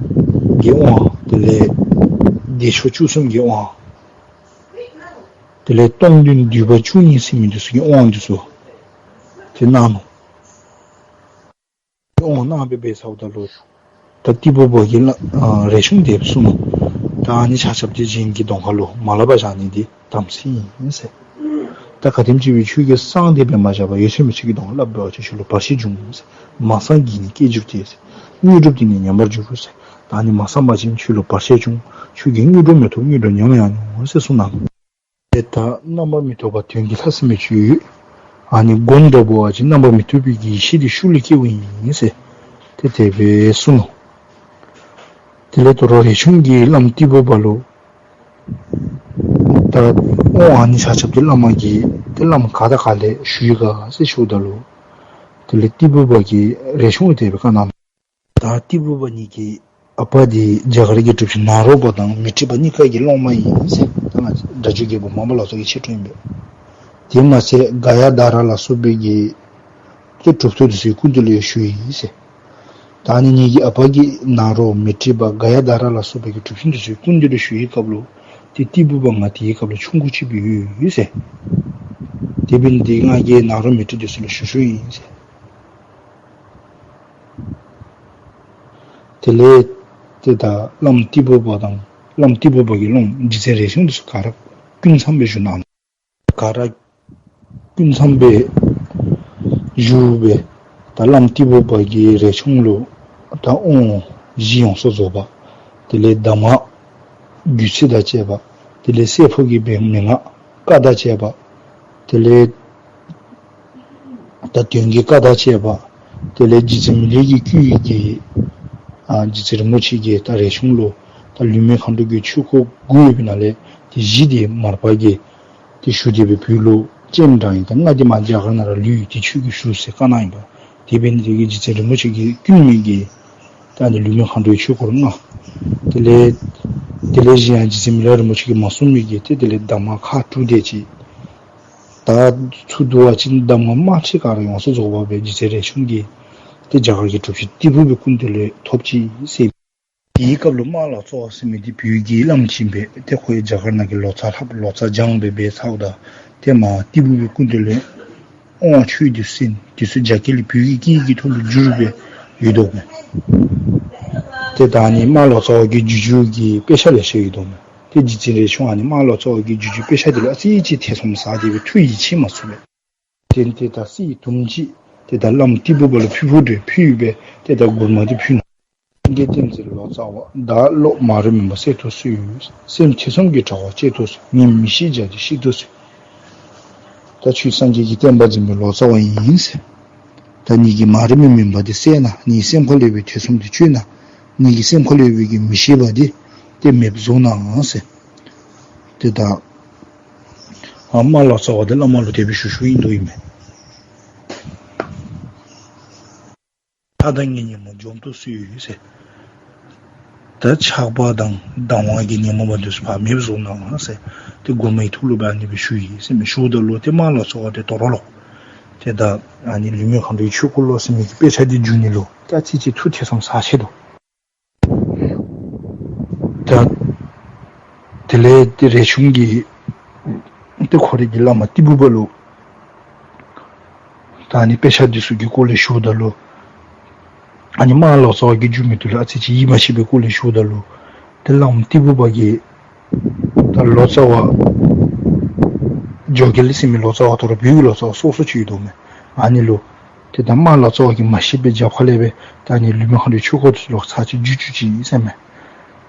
གི་དབང་དེ་ལས་བདེ་མཆོག་བཅུ་གསུམ་གྱི་དབང་དེ་ལས་སྟོང་བདུན་འདུས་པ་བཅུ་གཉིས་ཟེར་མི་འདི་ཚུ་གི་དབང་འདི་ཚུ་ཏེ་གནང་ནུག། དབང་གནང་སྦེ་འབད་ཚརཝ་ད་ལུ་ད་ཏི་ཕུ་པ་གིས་ཨ་རས་ཆུང་དེ་སྦེ་གསུངས་ནུག། ད་ཨ་ནི་ཆ་ཁྱབ་འདི་གཞན་གྱི་གདོང་ཁ་ལུ་མ་སླབ་པར་བཞག་ནི་འདི་དམ་ཚིག་ཨིན་ཟེར། ད་ག་དེམ་ཅིག་སྦེ་ཁྱོད་ཀྱིས་གསང་སྟེ་སྦེ་མ་བཞག་པར་ཡོད་ཚད་མེད་ཚད་ཀྱི་གདོང་ཁར་སླབ་འབད་བ་ཅིན་ཁྱོད་ལུ་བར་ཆད་འབྱུང་ཟེར། མ་གསང་འགལ་ནི་སྐྱེ་འགྱུར་ཏེ་ཟེར། དངོས་གྲུབ་དེ་ནི་ཉམས་པར་འགྱུར་ཟེར། ད་ཨ་ནི་མ་གསང་པ་ཅིན་ཁྱོད་ལུ་བར་ཆད་འབྱུང་། ཁྱོད་ཀྱིས་དངོས་གྲུབ་མི་ཐོབ། དངོས་གྲུབ་ཉམས་ཡང་མྱོང་ཟེར་གསུངས་གནང་ནུག། ཏེ་ད་རྣམ་པར་མི་རྟོག་པ་དོན་གྱི་ལྷ་ཟེར་མི་ཅིག་ཡོད། ཨ་ནི་སྒོམ་ད་འབད་བ་ཅིན་རྣམ་པར་མི་རྟོག་པའི་གི་ཡེ་ཤེས་འདི་ཤུགས་ལས་སྐྱེཝ་ཨིན་ཟེར། ཏེ་དེ་སྦེ་གསུངས་ནུག། དེ་ལས་དོ་རུང་རས་ཆུང་གིས་བླམ་ཏི་ཕུ་པ་ལུ་ད་དབང་ཨ་ནི་ཆ་ཁྱབ་འདི་བླ་མ་གིས་ཏེ་བླམ་ག་དང་ག་ལས་ཞུ་ཡི་ག་ཟེར་ཞུཝ་ད་ལུ་དེ་ལས་ཏི་ཕུ་པ་གིས་རས་ཆུང་ལུ་དེ་སྦེ་བཀའ་གནང་ནུག། ད་ཏི་ཕུ་པ་ངེ་གི་ཨ་པ་འདི་རྒྱ་གར་གྱི་གྲུབ་ཆེན་ནཱ་རོ་པ་དང་མཻ་ཏྲི་པ་གཉིས་ཀ་གི་སློབ་མ་ཨིན་ཟེར། ད་ང་བཅས་སྒྲ་བསྒྱུར་རྒྱལ་པོ་མར་པ་ལོ་ཙཱ་གི་མཆེད་གྲོགས་ཨིན་པས། དེ་མ་ཚད་ག་ཡ་དྷ་ར་ལ་སོགས་པའི་གི་ཏེ་གྲུབ་ཐོབ་འདི་ཚུ་གི་སྐུ་མདུན་ལུ་ཡང་ཞུ་ཡི་ཟེར། ད་ཨ་ནི་ངེ་གི་ཨ་པ་གིས་ནཱ་རོ་མཻ་ཏྲི་པ་ག་ཡ་དྷ་ར་ལ་སོགས་པའི་གི་གྲུབ་ཆེན་འདི་ཚུ་གི་སྐུ་མདུན་ལུ་ཞུ་བའི་སྐབས་ལུ་ཏེ་ཏི་ཕུ་པ་ང་དེའི་སྐབས་ལུ་ཆུང་ཀུ་ཅིག་སྦེ་ཡོད་ཡོད་ཟེར། དེ་འབད་ནི་འདི་གིས་ང་གིས་ནཱ་རོ་མཻ་ཏྲི་འདི་ཚུ་ལུ་ཞུ་ཞུཝ་ཨིན་ཟེར། དེ་ལས་ཏེ་ད་བླམ་ཏི་ཕུ་པ་དང་བླམ་ཏི་ཕུ་པ་གི་སློབ་མ་རྗེ་བཙུན་རས་ཆུང་འདི་ཚུ་ག་ར་སྐུ་མཚམས་སྦེ་བཞུགས་གནང་། ག་ར་སྐུ་མཚམས་སྦེ་བཞུགས་སྦེ་ད་བླམ་ཏི་ཕུ་པ་གིས་རས་ཆུང་ལུ་ད་དབང་བཞི་ཡོངས་སུ་རྫོགས་པ། དེ་ལས་གདམས་ངག་རྒྱུད་ཚིག་དང་བཅས་པ། དེ་ལས་བསྲེ་འཕོ་གི་མན་ངག་བཀའ་དང་བཅས་པ། དེ་ལས་ད་དོན་གྱི་བཀའ་དང་བཅས་པ། དེ་ལས་རྗེ་བཙུན་མི་ལའི་གི་སྐུ་ཡི་གི་ཨ་རྗེ་བཙུན་རིན་པོ་ཆེ་གིས་ད་རས་ཆུང་ལུ་ད་ལུས་མེད་མཁའ་འགྲོ་གི་ཆོས་སྐོར་དགུ་ཡོད་པའི་ནང་ལས་ཏེ་བཞི་འདི་མར་པ་གིས་ཏེ་ཞུ་སྟེ་སྦེ་བོད་ལུ་སྤྱན་དྲངས་ཡི། ད་ལྔ་འདི་མར་རྒྱ་གར་ནང་ར་ལུས་ཡི། ཏེ་ཁྱོད་ཀྱིས་ཞུ་ཟེར་བཀའ་གནང་ཡི་པ། དེ་འབད་ནི་འདི་གིས་རྗེ་བཙུན་རིན་པོ་ཆེ་གིས་བསྐུལ་མི་གི་ད་ཨ་ནི་ལུས་མེད་མཁའ་འགྲོའི་ཆོས་སྐོར་ལྔ། དེ་ལས་དེ་ལས་གཞན་ཡང་རྗེ་བཙུན་མི་ལ་རིན་པོ་ཆེ་གིས་མ་གསུངས་མི་གི་ཏེ་དེ་ལས་གདམས་ངག་ཁག་དྲུག་དེ་ཅིག། ད་ཚུར་བསྡུ་བ་ཅིན་གདམས་ངག་དམར་ཁྲིད་ག་ར་ཡོངས་སུ་རྫོགས་པ་སྦེ་རྗེ་བཙུན་རས་ཆུང་གིས་ཏེ་རྒྱ་གར་གྱི་གྲུབ་ཆེན་ཏི་ཕུ་པའི་སྐུ་མདུན་ལས་ཐོབ་ཅི་ཟེར། དེའི་སྐབས་ལུ་རྨ་ལ་ཙོ་བ་ཟེར་མི་འདི་བོད་ཀྱི་བླམ་ཅིག་ཨིན་པས། ཏེ་ཁོ་ཡང་རྒྱ་གར་ནང་གི་ལོ་ཙཱ་ལྷབ་ལོ་ཙཱ་སྦྱངས་སྦེ་འབད་ཚརཝ་ད་ཏེ་མར་ཏི་ཕུ་པའི་སྐུ་མདུན་ལས་ དབང་ཆོས་འདི་གསན། དེ་ཚུ་རྒྱ་སྐད་ལས་བོད་ཀྱི་སྐད་ཀྱི་ཐོག་ལུ་བསྒྱུར་སྦེ་ཡོད་དོ་མས། ཏེ་ད་ཨ་ནི་རྨ་ལོ་ཙཱ་བ་གི་བསྒྱུར་བསྒྱུར་གྱི་དཔེ་ཆ་ལེ་ཤ་ཡོད་དོ་མས། ཏེ་རྗེ་བཙུན་རས་ཆུང་ཨ་ནི་རྨ་ལོ་ཙཱ་བ་གི་བསྒྱུར་བསྒྱུར་དཔེ་ཆ་འདི་ལུ་ཨ་ཙི་ཅིག་ཐེ་ཚོམ་ཟ་སྟེ་སྦེ་ཐུགས་ཡིད་ཆེས་མ་ཚུགས་པས། ཏེ་ཏེ་ད་གསེར་དུམ་ཅིག་ཏེ་ད་བླམ་ཏི་ཕུ་པ་ལུ་ཕུལ་ཕུལ་ཏེ་ཕུལ་སྦེ་ཏེ་ད་མགུར་མ་འདི་ཕུལ་ནུག། སངས་རྒྱས་བསྟན་འཛིན་ལོ་ཙཱ་བ། བདག་བློ་མ་རིག་མུན་པ་སེལ་དུ་གསོལ། སེམས་ཐེ་ཚོམ་གྱི་དྲ་བ་བཅད་དུ་གསོལ། ངས་མི་ཤེས་བྱ་འདི་ཤེས་དུ་གསོལ། ད་ཁྱོད་སངས་རྒྱས་ཀྱི་བསྟན་པ་འཛིན་པའི་ལོ་ཙཱ་བ་ཨིན་ཟེར། ད་ངེ་གི་མ་རིག་པའི་མུན་པ་འདི་སེལ་གནང་། ངེ་གི་སེམས་ཁ་ལུ་ཡོད་པའི་ཐེ་ཚོམ་འདི་གཅོད་གནང་། ངེ་གི་སེམས་ཁ་ལུ་ཡོད་པའི་གི་མི་ཤེས་པ་འདི་ཏེ་མེདཔ་བཟོ་གནང་ཟེར། ཏེ་ད་ཨ་རྨ་ལོ་ཙཱ་བ་འདི་བླ་མ་ལུ་དེ་སྦེ་ཞུ་ཞུཝ་ཨིན་དོ་ཨིན་མས། མཐའ་དང་ངེས་ཉོན་མོངས་འཇོམས་དུ་གསོལ་ཟེར། ད་ཆགས་པ་དང་སྡང་བ་གི་ཉོན་མོངས་པ་འདི་ཚུ་ཕར་མེདཔ་བཟོ་གནང་ཟེར། ཏེ་མགུར་མའི་ཐོག་ལུ་སྦེ་ཨ་ནི་སྦེ་ཞུ་ཡི་ཟེར་མས། ཞུཝ་ད་ལུ་ཏེ་རྨ་ལོ་ཙཱ་བ་འདི་དོ་རུང་ལོག། ཏེ་ད་ཨ་ནི་ལུས་མེད་མཁའ་འགྲོའི་ཆོས་སྐོར་ལོ་ཟེར་མི་གི་དཔེ་ཆ་འདི་བསྒྱུར་ནི་ལུ་ད་ཨ་ཙི་ཅིག་ཐུགས་ཐེ་ཚོམ་ཟ་ཆི་དོ། ད་དེ་ལས་ཏེ་རས་ཆུང་གིས་ཏེ་ཁོ་རའི་གི་བླ་མ་ཏི་ཕུ་པ་ལུ་ད་ཨ་ནི་དཔེ་ཆ་འདི་ཚུ་གི་སྐོར་ལས་ཞུཝ་ད་ལུ་ཨ་ནི་རྨ་ལོ་ཙཱ་བ་གིས་བསྒྱུར་མི་འདི་ལུ་ཨ་ཙི་ཅིག་ཡིད་མ་ཆེས་པའི་སྐོར་ལས་ཞུཝ་ད་ལུ་ཏེ་བླམ་ཏི་ཕུ་པ་གིས་ད་ལོ་ཙཱ་བ་ཇོ་རྒྱལ་ཟེར་མི་ལོ་ཙཱ་བ་དོ་རུང་བོད་ཀྱི་ལོ་ཙཱ་བ་སོ་སོ་ཅིག་ཡོད་དོ་མས། ཨ་ནི་ལུ་ཏེ་ད་རྨ་ལོ་ཙཱ་བ་གིས་མ་ཤེས་པའི་རྒྱབ་ཁ་ལས་སྦེ་ད་ཨ་ནི་ལུས་མེད་མཁའ་འགྲོའི་ཆོས་སྐོར་འདི་ཚུ་ལོག་ཚར་གཅིག་བསྒྱུར་བསྒྱུར་ཅིག་ཟེར་མས།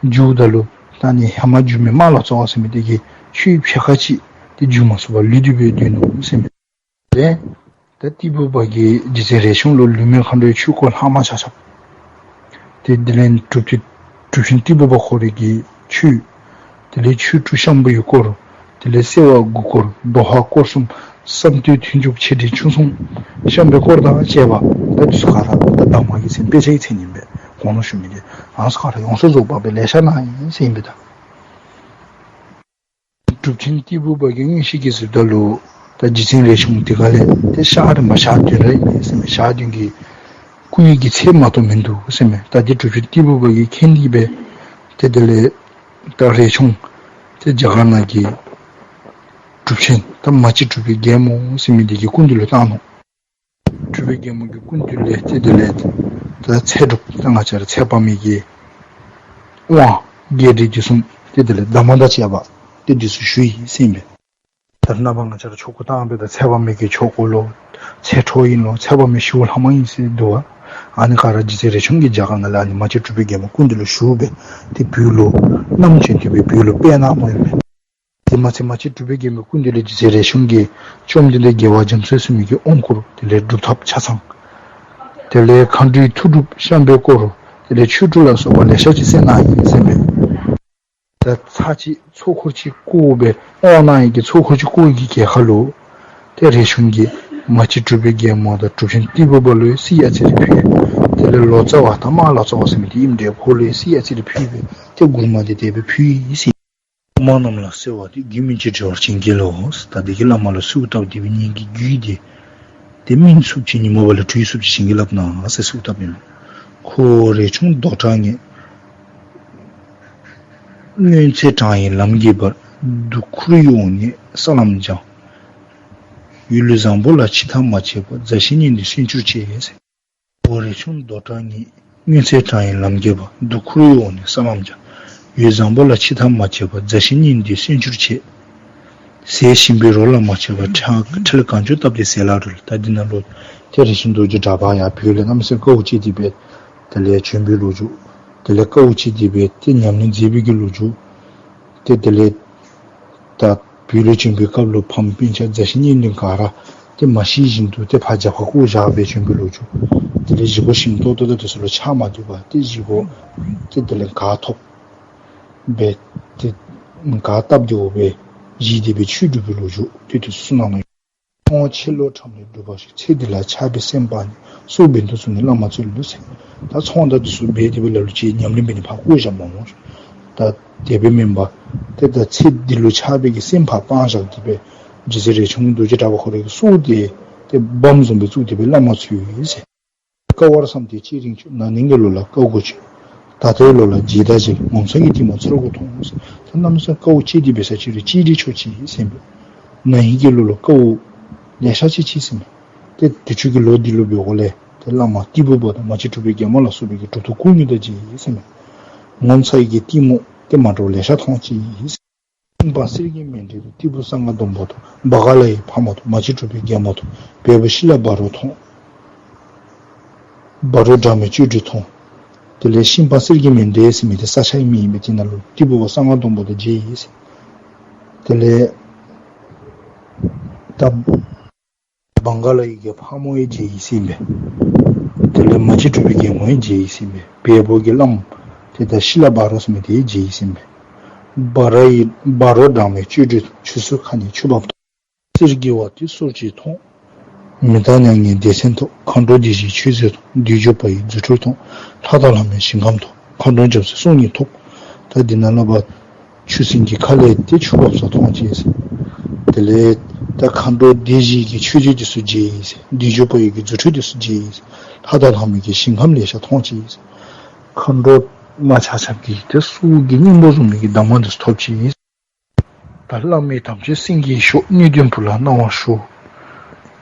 བསྒྱུརཝ་ད་ལུ་ད་ཨ་ནི་ཧེ་མ་བསྒྱུར་མི་རྨ་ལོ་ཙཱ་བ་ཟེར་མི་འདི་གིས་ཆོས་ཕྱེད་ཀ་ཅིག་ཏེ་བསྒྱུར་མ་ཚུགས་པར་ལུས་ཏེ་སྦེ་སྡོད་ནུག་ཟེར་མས། ཏེ་ད་ཏི་ཕུ་པ་གིས་རྗེ་བཙུན་རས་ཆུང་ལུ་ལུས་མེད་མཁའ་འགྲོའི་ཆོས་སྐོར་ལྷག་མ་ཆ་ཁྱབ། ཏེ་དེ་ལས་གྲུབ་ཆེན་གྲུབ་ཆེན་ཏི་ཕུ་པ་ཁོ་རའི་གི་ཆོས། དེ་ལས་ཆོས་དྲུག་ཤམ་བུའི་སྐོར། དེ་ལས་གསལ་བ་དགུ་སྐོར། དོ་ཧ་སྐོར་གསུམ། བསམ་གཏན་ཐུན་འཇུག་ཆེ་འབྲིང་ཆུང་གསུམ། ཤམ་བུའི་སྐོར་དང་བཅས་པ། ད་འདི་ཚུ་ག་ར་ད་གདམས་ངག་གི་མཚན་དཔེ་ཆ་གི་མཚན་ཨིན་པས། གོང་ལུ་ཞུ་མི་འདི་ཨ་ནི་ཚུ་ག་ར་ཡོངས་སུ་རྫོགས་པ་སྦེ་ལེ་ཤ་གནང་ཡི་ཟེར་ཨིན་པས་ད། གྲུབ་ཆེན་ཏི་ཕུ་པ་གིས་མངོན་ཤེས་ཀྱིས་གཟིགསཔ་ད་ལུ་ད་རྗེ་བཙུན་རས་ཆུང་འདི་ག་ལས་ཏེ་ཞག་རིམ་པ་ཞག་བདུན་ར་ཨིན་མས་ཟེར་མས། ཞག་བདུན་གྱི་སྐུ་ཡི་གི་ཚད་མ་གཏོགས་མིན་འདུག་ཟེར་མས། ད་འདི་གྲུབ་ཆེན་ཏི་ཕུ་པ་གིས་མཁྱེན་ཏེ་སྦེ་ཏེ་དེ་ལས་ད་རས་ཆུང་ཏེ་རྒྱ་གར་ནང་གི་གྲུབ་ཆེན་ད་མ་གཅིག་གྲུབ་པའི་རྒྱལ་མོ་ཟེར་མི་འདི་གི་སྐུ་མདུན་ལུ་བཏང་ནུག། གྲུབ་པའི་རྒྱལ་མོ་གི་སྐུ་མདུན་ལས་ཏེ་དེ་ལས་ད་ཚེ་སྒྲུབ་ད་ང་བཅས་ར་ཚེ་དཔག་མེད་ཀྱི་དབང་བརྒྱད་ཁྲི་བདུན་གསུམ་ཏེ་དེ་ལས་གདམས་ངག་དང་བཅས་པ་ཏེ་འདི་ཚུ་ཞུ་ཡི་ཟེར་ཨིན་པས། ད་རེས་ནངས་པ་ང་བཅས་ར་ཆོ་ག་བཏང་སྦེ་ད་ཚེ་དཔག་མེད་ཀྱི་ཆོ་ག་ལོ། ཚེ་ཁྲོ་ཨིན་ལོ། ཚེ་དཔག་མེད་ཞི་བ་ལྷ་མོ་ཨིན་ཟེར་འདུག་པ། ཨ་ནི་ག་ར་རྗེ་བཙུན་རས་ཆུང་གིས་རྒྱ་གར་ནང་ལས་ཨ་ནི་མ་གཅིག་གྲུབ་པའི་རྒྱལ་མོ་སྐུ་མདུན་ལུ་ཞུ་སྦེ་ཏེ་བོད་ལུ་བསྣམས་བྱོན་ཏེ་སྦེ་བོད་ལུ་སྤེལ་གནངམ་ཨིན་པས། དེ་མ་ཚད་མ་གཅིག་གྲུབ་པའི་རྒྱལ་མོའི་སྐུ་མདུན་ལས་རྗེ་བཙུན་རས་ཆུང་གིས་བཅོམ་ལྡན་འདས་རྒྱལ་བ་རྒྱ་མཚོ་ཟེར་མི་གི་དབང་བསྐུར། དེ་ལས་སྒྲུབ་ཐབས་ཆ་ཚང་། དེ་ལས་མཁའ་འགྲོའི་ཐུགས་སྒྲུབ་ཤམ་བུའི་སྐོར། དེ་ལས་ཆོས་དྲུག་ལ་སོགས་པ་ལེ་ཤ་ཅིག་གསན་གནང་ཡི་ཟེར་མས། ད་ཚར་གཅིག་ཚོགས་འཁོར་ཅིག་བསྐོར་སྦེ་དབང་གནང་ཡི་གི་ཚོགས་འཁོར་ཅིག་བསྐོར་ཡི་གི་གྱལ་ཁ་ལུ་ཏེ་རས་ཆུང་གིས་མ་གཅིག་གྲུབ་པའི་རྒྱལ་མོ་དང་གྲུབ་ཆེན་ཏི་ཕུ་པ་ལུ་གསེར་ཨ་ཙི་རེ་ཕུལ། དེ་ལས་ལོ་ཙཱ་བ་དང་རྨ་ལོ་ཙཱ་བ་ཟེར་མི་འདི་ཨིནམ་འདྲས། ཁོ་ལུ་གསེར་ཨ་ཙི་རེ་ཕུལ་སྦེ་ཏེ་མགུར་མ་འདི་དེ་སྦེ་ཕུལ་ཡི་ཟེར། སློབ་མ་རྣམས་ལ་གསོལ་བ་འདེབས། རྒྱུད་སྨིན་ཅིང་འབྲེལ་བར་བྱིན་གྱིས་རློབས། ད་འདི་གིས་བླ་མ་ལུ་གསོལཝ་བཏབ་སྟེ་སྦེ་ངེ་གི་རྒྱུད་འདི་ཏེ་སྨིན་ཚུགསཔ་ཅིག་ཉོན་མོངས་པ་ལས་གྲོལ་ཚུགསཔ་ཅིག་བྱིན་གྱིས་བརླབ་གནང་ཟེར་གསོལཝ་བཏབ་ཨིན། ཁོ་བོ་རས་ཆུང་རྡོར་གྲགས་ངེས། སྔོན་ཚེ་དྲངས་ཡི་ལམ་གྱི་བར། དུག་ཁུར་གཡུག་ནས་ས་ལམ་སྦྱངས། ཡུལ་བཟང་པོ་ལ་ཕྱི་ཐག་མ་བྱས་པར། མཛའ་བཤེས་གཉེན་འདི་གསོན་གྱུར་ཅིག་ཟེར། ཁོ་བོ་རས་ཆུང་རྡོར་གྲགས་ངེས། སྔོན་ཚེ་དྲངས་ཡི་ལམ་གྱི་བར། དུག་ཁུར་གཡུག་ནས་ས་ལམ་སྦྱངས། ཡུལ་བཟང་པོ་ལ་ཕྱི་ཐག་མ་བྱས་པར། མཛའ་བཤེས་གཉེན་འདི་གསོན་གྱུར་ཅིག། ཟས་ཞིམ་པའི་རོ་ལ་མ་ཆགས་པར། ཁྲལ་ཁྲལ་གང་བྱུང་བཏབ་སྟེ་ཟས་ལ་རོལ། ད་འདི་ནང་ལུ་ཏེ་རས་ཆུང་རྡོ་རྗེ་གྲགས་པ་ཡང་བོད་ལས་གནམ་མེད་ས་མེད་དཀའཝ་སྤྱད་དེ་སྦེ་དེ་ལས་བྱོན་པའི་ལོ་རྒྱུས། དེ་ལས་དཀའཝ་སྤྱད་དེ་སྦེ་ཏེ་ཉམས་ལེན་མཛད་པའི་གི་ལོ་རྒྱུས། ཏེ་དེ་ལས་ད་བོད་ལུ་བྱོན་པའི་སྐབས་ལུ་ཕམ་སྤུན་ཆ་མཛའ་བཤེས་གཉེན་འདི་ག་ར་ཏེ་མ་ཤི་བཞིན་དུ་ཏེ་ཕར་རྒྱབ་ཁར་བཀོ་བཞག་སྦེ་བྱོན་པའི་ལོ་རྒྱུས། དེ་ལས་བཞེས་སྒོ་ཞིམ་ཏོག་ཏོ་དང་དེ་ཚུ་ལུ་ཆགས་མ་བཏུབ་པར་ཏེ་བཞེས་སྒོ་ཏེ་དེ་ལས་ག་ཐོབ་སྦེ་ཏེ་ག་སྟབས་བདེཝ་སྦེ་བཞེས་ཏེ་སྦེ་ཆོས་སྒྲུབ་པའི་ལོ་རྒྱུས་ཏེ་དེ་ཚུ་གསུངས་གནང་ནུག། ཕོ་བ་ཕྱི་ལོགས་ཁྲམ་ལས་སྒྲུབ་པ་ཞིག། ཚེ་འདི་ལ་ཆགས་པའི་སེམས་སྤངས་ནས། སྲོག་འབེན་དུ་བཙུགས་ནས་བླ་མ་བཙལ་ལོ་ཟེར། ད་ཚོང་དང་དེ་ཚུ་འབད་དེ་སྦེ་ལ་ལུ་ཅིག་ཉམས་ལེན་འབད་ནི་ཕར་བཀོ་བཞགཔ་མས་སྨོ། ད་དེ་སྦེ་མེན་པར་ཏེ་ད་ཚེ་འདི་ལུ་ཆགས་པའི་གི་སེམས་ཕར་སྤངས་བཞག་སྟེ་སྦེ་རྗེ་བཙུན་རས་ཆུང་རྡོ་རྗེ་གྲགས་པ་ཁོ་རའི་གི་སྲོག་འདི་ཏེ་སྦོམ་བཟུམ་སྦེ་བཙུགས་ཏེ་སྦེ་བླ་མ་འཚོལ་ཡི་ཟེར། དཀའ་བར་བསམས་ཏེ་ཅི་རིགས་བྱུང་། ན་ནིང་གི་ལོ་ལ་དཀའ་དགུ་བྱུང་། ད་ལྟའི་ལོ་ལ་རྗེས་དང་མཇལ། ངོ་མཚར་གྱི་ལྟད་མོ་ཚར་དགུ་མཐོང་ཟེར། ད་གནམ་མེད་ས་མེད་དཀའཝ་སྤྱད་དེ་འབད་ས་ཅིག་རུང་ཅི་རིགས་ཆོག་ཅི་ཟེར་ཨིན་པས། ན་ཧིང་གི་ལོ་ལུ་དཀའཝ་ལེ་ཤ་ཅིག་ཅི་ཟེར་ཨིན་པས། ཏེ་དུས་ཅི་གི་ལོ་འདི་ལུ་འབདཝ་ལས་ཏེ་བླ་མ་ཏི་ཕུ་པ་དང་མ་གཅིག་གྲུབ་པའི་རྒྱལ་མོ་ལ་སོགས་པའི་གི་གྲུབ་ཐོབ་སྐུ་དངོས་དང་མཇལ་ཡི་ཟེར་མས། ངོ་མཚར་གྱི་གཏི་མུག་ཏེ་མ་འདྲཝ་ལེ་ཤ་མཐོང་ཅི། ཤིང་པ་གསེར་གྱི་མཎྜལ་དང་ཏི་ཕུ་གསང་སྔགས་སྡོང་པོ་དང་བ་ག་ལ་ཡི་ཕག་མོ་དང་མ་གཅིག་གྲུབ་པའི་རྒྱལ་མོ་དང་བལ་པོ་ཤི་ལ་བ་རོ་མཐོང་། བ་རོ་སྦྲང་མའི་བཅུད་དྲིས་མཐོང་། དེ་ལས་ཤིང་པ་གསེར་གྱི་མཎྜལ་ཟེར་མི་དེ་ས་ཆའི་མིང་ཨིན་པས། དེ་ནང་ལུ་ཏི་ཕུ་པ་གསང་སྔགས་སྡོང་པོ་དང་མཇལ་ཡི་ཟེར། དེ་ལས་ད་བང་ག་ལ་ཡི་གི་ཕག་མོ་ཡང་མཇལ་ཡི་ཟེར་ཨིན་པས། དེ་ལས་མ་གཅིག་གྲུབ་པའི་རྒྱལ་མོ་ཡང་མཇལ་ཡི་ཟེར་ཨིན་པས། བལ་པོ་གི་བླམ་ཏེ་ད་ཤི་ལ་བ་རོ་ཟེར་མི་དེ་ཡང་མཇལ་ཡི་ཟེར་ཨིན་པས། བ་ར་ཡི་བ་རོ་སྦྲང་མའི་བཅུད་དྲིས་མཐོང་། ཆུ་ཚོད་ཁ་ནས་ཆུ་འབབ་མཐོང་། གསེར་གྱི་བ་དན་སོར་གཅིག་མཐོང་། མི་རྟག་མྱ་ངན་འདས་མཚན་མཐོང་། མཁའ་འགྲོ་སྡེ་བཞིའི་མཆོད་རྫས་མཐོང་། བདུད་འཇོམས་དཔའ་ཡི་རྫུ་འཕྲུལ་མཐོང་། ལྷ་དང་ལྷ་མོའི་ཞིང་ཁམས་མཐོང་། མཁའ་འགྲོ་འཇམ་དཔལ་གསུང་སྙན་ཐོབ། ད་འདི་ནང་ལུ་བ་ཆུ་སྲིན་གྱི་ཁ་ལས་ཏེ་ཆུ་འབབ་ས་མཐོང་ཅི་ཟེར། དེ་ལས་ད་མཁའ་འགྲོ་སྡེ་བཞི་གི་མཆོད་རྫས་དེ་ཚུ་མཇལ་ཡི་ཟེར། བདུད་འཇོམས་དཔའ་ཡི་གི་རྫུ་འཕྲུལ་དེ་ཚུ་མཇལ་ཡི་ཟེར། ལྷ་དང་ལྷ་མོའི་གི་ཞིང་ཁམས་ལེ་ཤ་མཐོང་ཅི་ཟེར། མཁའ་འགྲོ་མ་ཆ་ཁྱབ་ཀྱི་ཏེ་གསུང་གི་སྙིང་པོ་བཟུམ་མའི་གི་གདམས་ངག་དེ་ཚུ་ཐོབ་ཅི་ཟེར། ད་བླ་མའི་དམ་ཆོས་སེང་གེའི་གཤོག། སྣོད་ལྡན་བུ་ལ་གནང་བར་ཞུ།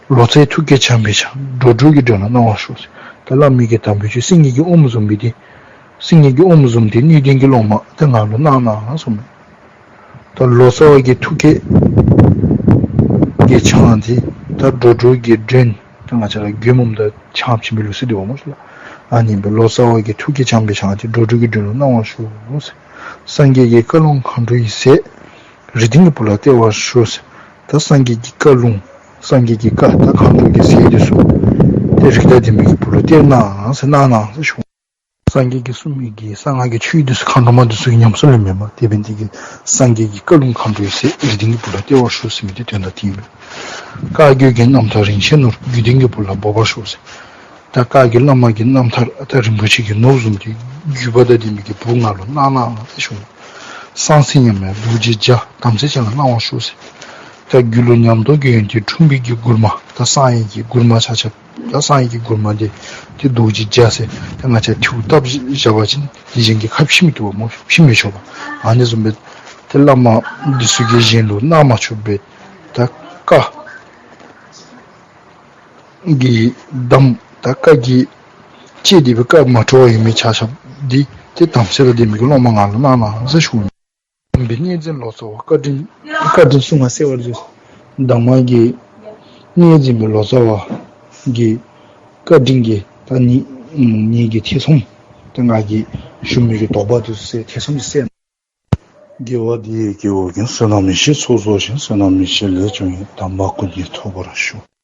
ལོ་ཙཱའི་ཐུགས་བསྐྱེད་བྱམས་པའི་ཆང་། འགྲོ་དྲུག་གི་མགྲོན་ལ་གནང་བར་ཞུ་ཟེར། ད་བླ་མའི་གི་དམ་པའི་ཆོས་སེང་གེ་གི་ཨོམ་བཟུམ་སྦེ་ཏེ་སེང་གེ་གི་ཨོམ་བཟུམ་ཏེ་སྣོད་ལྡན་གྱི་སློབ་མ་ཏེ་ང་ལུ་གནང་གནང་གསུངམ་མས། ད་ལོ་ཙཱ་བ་གི་ཐུགས་བསྐྱེད་ཀྱི་ཆང་འདི་ད་འགྲོ་དྲུག་གི་མགྲོན་ད་ང་བཅས་ར་མགྱོནམ་དང་ཆང་བྱིན་པའི་ལུགས་སྲོལ་འདུག་པ་སྨོ་ཤིག་ལགས། ཨ་ནི་སྦེ་ལོ་ཙཱ་བ་གི་ཐུགས་བསྐྱེད་བྱམས་པའི་ཆང་འདི་འགྲོ་དྲུག་གི་མགྲོན་ལུ་གནང་བར་ཞུ་ཟེར། སངས་རྒྱས་ཀྱི་བཀའ་ལུང་མཁའ་འགྲོ་ཡི་ཟེར། རིགས་ལྡན་གྱི་བུ་ལ་སྟེར་བར་ཞུ་ཟེར། ད་སངས་རྒྱས་ཀྱི་བཀའ་ལུང་སངས་རྒྱས་ཀྱི་བཀའ་ད་མཁའ་འགྲོ་གི་ཟེར་དེ་ཚུ་ཏེ་རིགས་ལྡན་མི་གི་བུ་ལུ་སྟེར་གནང་ཟེར་གནང་གནང་ཟེར་ཞུ། སངས་རྒྱས་ཀྱིས་གསུངས་མི་གི་གསང་སྔགས་ཀྱི་ཆོས་དེ་ཚུ་མཁའ་འགྲོ་མ་དེ་ཚུ་གིས་ཉམས་སུ་ལེན་མི་མས། དེ་འབད་ནི་དེ་གིས་སངས་རྒྱས་ཀྱི་བཀའ་ལུང་མཁའ་འགྲོ་ཡི་ཟེར། རིགས་ལྡན་གྱི་བུ་ལ་སྟེར་བར་ཞུ་ཟེར་མི་དེ་དོན་དག་དེ་ཨིན་པས། བཀའ་བརྒྱུད་ཀྱི་རྣམ་ཐར་རིན་ཆེན་ནོར། བརྒྱུད་ལྡན་གྱི་བུ་ལ་འབོགས་པར་ཞུ་ཟེར། ད་བཀའ་བརྒྱུད་བླ་མ་གི་རྣམ་ཐར་ད་རིན་པོ་ཆེ་གི་ནོར་བཟུམ་དེ་བརྒྱུད་པ་དང་ལྡན་མི་གི་བུ་ང་ལུ་གནང་གནང་ཟེར་ཞུ། གསང་ཚིག་ཉམས་མེད་རྡོ་རྗེ་རྒྱ། དམ་ཚིག་ཅན་ལ་གནང་བར་ཞུ་ཟེར། ད་རྒྱུད་ལུ་ཉམས་རྟོགས་ཀྱི་ཡོན་ཏན་འཁྲུངས་པའི་གི་མགུར་མ་ད་གསང་བའི་གི་མགུར་མ་ཆ་ཁྱབ་ད་གསང་བའི་གི་མགུར་མ་དེ་ཏེ་རྡོ་རྗེ་རྒྱ་ཟེར་ད་ང་བཅས་ཐུགས་བཏབ་བཞག་པ་ཅིན་དེ་གཞན་གྱིས་ཁ་ཕྱེ་མི་བཏུབ་པ་སྨོ། ཕྱེ་མི་ཆོག་པ། ཨ་ནི་བཟུམ་སྦེ་ཏེ་བླ་མ་དེ་ཚུ་གིས་གཞན་ལུ་གནང་མ་ཆོག་པའི་ད་བཀའ་གི་གདམས་ད་བཀའ་གི་ལྕེ་དེ་སྦེ་བཀའ་མ་གྲོལ་བར་ཡོད་མི་ཆ་ཁྱབ་འདི་ཏེ་དམ་ཚིག་དང་ལྡན་མི་གི་སློབ་མ་ང་ལུ་གནང་གནང་ཟེར་ཞུ། དམ་པའི་གནས་འཛིན་ལོ་ཙཱ་བ་བཀའ་དྲིན་བཀའ་དྲིན་གསུང་ང་གསོལ་བ་འདེབས། གདམས་ངག་གི་གནས་འཛིན་པའི་ལོ་ཙཱ་བ་གི་བཀའ་དྲིན་གྱིས་ད་ནི་ངེ་གི་ཐེ་ཚོམ་ད་ང་གིས་ཞུ་མི་གི་དོགས་པ་དེ་ཚུ་སེལ། ཐེ་ཚོམ་དེ་སེལ། དགེ་བ་འདི་ཡིས་སྐྱེ་བོ་ཀུན། བསོད་ནམས་ཡེ་ཤེས་ཚོགས་རྫོགས་ཤིང་། བསོད་ནམས་ཡེ་ཤེས་ལས་བྱུང་བའི། དམ་པ་སྐུ་གཉིས་ཐོབ་པར་ཤོག།